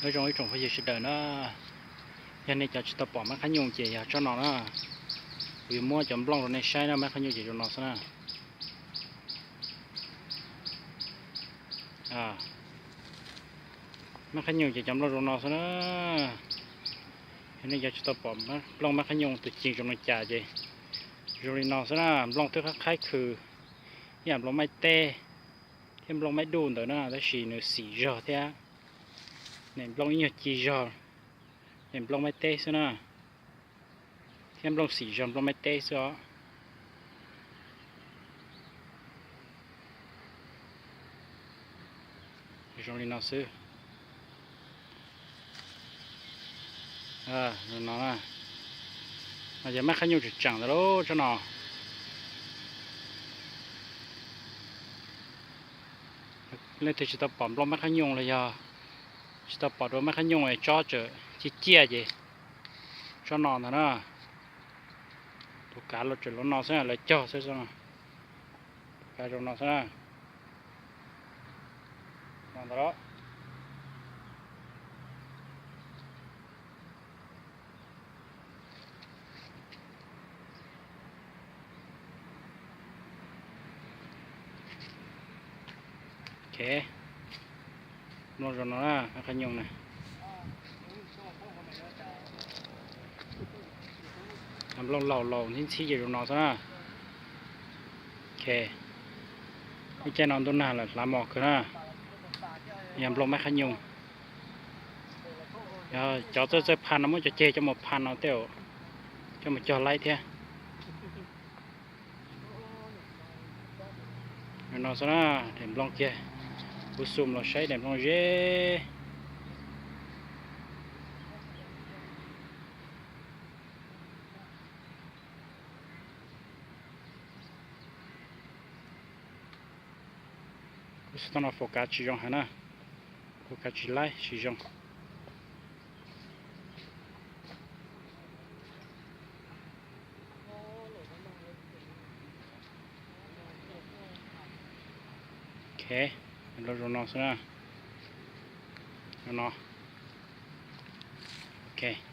Nyob zoo ib tsoom phooj ywg sawv daws na, yog nej cov tsis tau pom mab khab nyooj ces yog tsob no na. Kuv yuav muab cov nplooj rau nej saib na, mab khab nyooj ces zoo no xwb na. Mab khab nyooj ces cov nplooj zoo no xwb na. Yog nej cov tsis tau pom nplooj mab khab nyooj tus ci zoo li cas ces zoo li no xwb na. Nplooj twb qab qhaib khw, ib yam nplooj maij teb thiab nplooj maij duj ntawd na, tab sis nws xim zog thiab. Nws nplooj ib nyuag ci zog, nws nplooj maij teb xwb na, thiab nplooj xim zog nplooj maij teb xwb os. Zoo li no xwb. Zoo no, no yog mab khab nyooj tseem tseem ntawd lauj tsob no. Leej twg tsis tau pom nplooj mab khab nyooj los yog tsis tau pom dua mab khab nyooj es tsob tseem ciaj ciaj ces tsob no ntag na. Tus kav los tseem los no xwb, lawv cog xwb, tus kav zoo no xwb na. No ntag. Mloog zoo no na, mab khab nyooj na. Mloog laus laus ntxhib ntxhib ces zoo no xwb na. Lub caij no ntuj nag lawm hlav mos kawg na. Yog nplooj mab khab nyooj. Yog cov txawj txawj phaj no muab cov ceg coj mus phaj no tej, coj mus cog laib thiab. No xwb na, daim nplooj kiag. Kuv xum los saib daim nplooj ze. Kuv xov tooj no focus tsis zoo heev na, focus tsis laib tsis zoo. Ok, los zoo no xwb na. Zoo no. Ok.